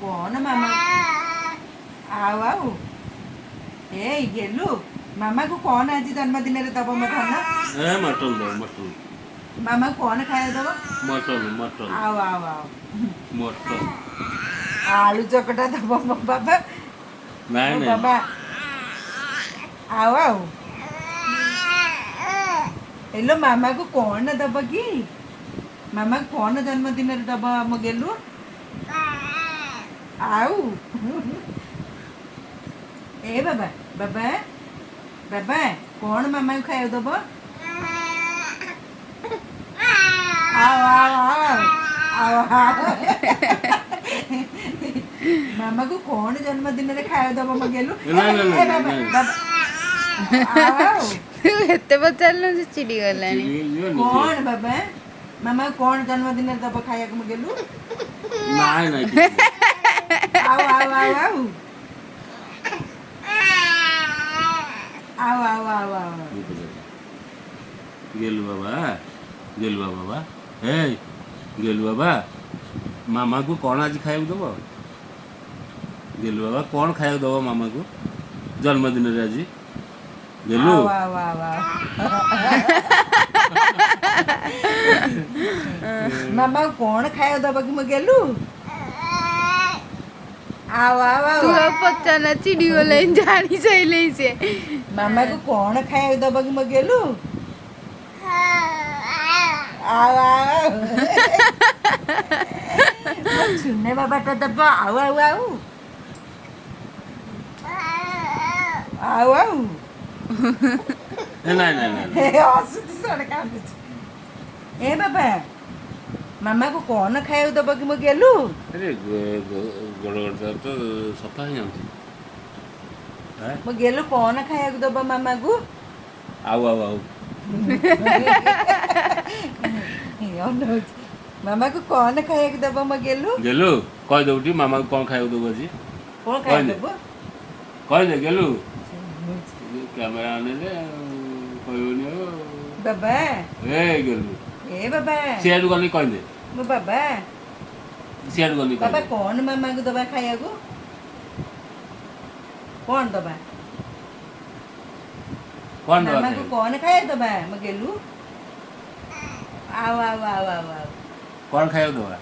କ'ଣ ମାମା? ଆଉ ଆଉ ଏଇ ଗେଲୁ, ମାମାକୁ କ'ଣ ଆଜି ଜନ୍ମଦିନରେ ଦବ ମୋ ଧନ? ଏ ମଟନ ଦବ, ମଟନ। ମାମାକୁ କ'ଣ ଖାଇବାକୁ ଦବ? Mutton, mutton. ଆଉ ଆଉ ଆଉ ମଟନ। ଆଳୁ ଚକଟା ଦବ ମୋ ବାବା। ନାଇଁ। ମୋ ନାଇଁ। ବାବା, ଆଉ ଆଉ ହେଲୋ, ମାମାକୁ କ'ଣ ଦବ କି? ମାମାକୁ କ'ଣ ଜନ୍ମଦିନରେ ଦବ ଆମ ଗେଲୁ? ଆଉ ଏ ବାବା, ବାବା, ବାବା, କ'ଣ ମାମାକୁ ଖାଇବାକୁ ଦବ? ଆଉ ଆଉ ଆଉ ଆଉ ଆଉ ମାମାକୁ କ'ଣ ଜନ୍ମଦିନରେ ଖାଇବାକୁ ଦବ ମୋ ଗେଲୁ? ନାଇଁ, ନାଇଁ, ଏ ବାବା। ନାଇଁ। ବାବା, ଆଉ ଆଉ ତୁ ଏତେ ପଚାରିଲୁ, ସେ ଚିଡ଼ି ଗଲାଣି। ଚିଡ଼ିଯିବନି। କ'ଣ ବାବା, ମାମାକୁ କ'ଣ ଜନ୍ମଦିନରେ ଦବ ଖାଇବାକୁ ମୋ ଗେଲୁ? ନାଇଁ ନାଇଁ, କିଛି ନାହିଁ। ଆଉ ଆଉ ଆଉ ଆଉ ଆଉ ଆଉ ଆଉ ଆଉ ମୁଁ ପଚାରିଲି। ଗେଲୁ ବାବା, ଗେଲୁ ବାବା, ଏଇ ଗେଲୁ ବାବା, ମାମାକୁ କ'ଣ ଆଜି ଖାଇବାକୁ ଦବ? ଗେଲୁ ବାବା, କ'ଣ ଖାଇବାକୁ ଦବ ମାମାକୁ ଜନ୍ମଦିନରେ ଆଜି, ଗେଲୁ? ଆଉ ଆଉ ଆଉ ଆଉ ମାମାକୁ କ'ଣ ଖାଇବାକୁ ଦବ କି ମୋ ଗେଲୁ? ଆଉ ଆଉ ତୁ ଆଉ ଆଉ ପଚାରନା, ଚିଡ଼ି ଗଲାଣି, ଜାଣି ସାରିଲେଣି ସେ। ମାମାକୁ କ'ଣ ଖାଇବାକୁ ଦବ କି ମୋ ଗେଲୁ? ଆଉ ଆଉ ସୁନେ ବାବାଟା ଦବ। ଆଉ ଆଉ ଆଉ ଆଉ ଆଉ ଏ ନାଇଁ ନାଇଁ ନାଇଁ ନାଇଁ। ହସୁଛି ଶୁଣ, କାନ୍ଦୁଛି। ଏ ବାବା, ମାମାକୁ କ'ଣ ଖାଇବାକୁ ଦବ କି ମୋ ଗେଲୁ? ଆରେ ଗୋଡ଼ ଗୋଡ଼ ତ ସଫା ହେଇଯାଉଛି। ମୋ ଗେଲୁ, କ'ଣ ଖାଇବାକୁ ଦବ ମାମାକୁ? ଆଉ ଆଉ ଆଉ ଅନଉଛି। ମାମାକୁ କ'ଣ ଖାଇବାକୁ ଦବ ମୋ ଗେଲୁ? ଗେଲୁ, କହିଦେବୁ ଟିକେ, ମାମାକୁ କ'ଣ ଖାଇବାକୁ ଦବୁ ଆଜି? କ'ଣ ଖାଇବାକୁ କହିଦେ। ଦବ? କହିଦେ ଗେଲୁ। କ୍ୟାମେରା ଅନେଇଲେ କହିବନି ଆଉ। ବାବା। ଏ ଗେଲୁ। ଏ ବାବା। ସିଆଡ଼ୁ ଗଲି କହିଦେ। ମୋ ବାବା। ସିଆଡ଼ୁ ଗଲି ବାବା। କହିଦେ। କ'ଣ ମାମାକୁ ଦବା ଖାଇବାକୁ? କ'ଣ ଦବା? କ'ଣ ଦବା ମାମାକୁ ଖାଇବାକୁ? କ'ଣ ଖାଇବାକୁ ଦବା ମୋ ଗେଲୁ? ଆଉ ଆଉ ଆଉ ଆଉ ଆଉ କ'ଣ ଖାଇବାକୁ ଦବା?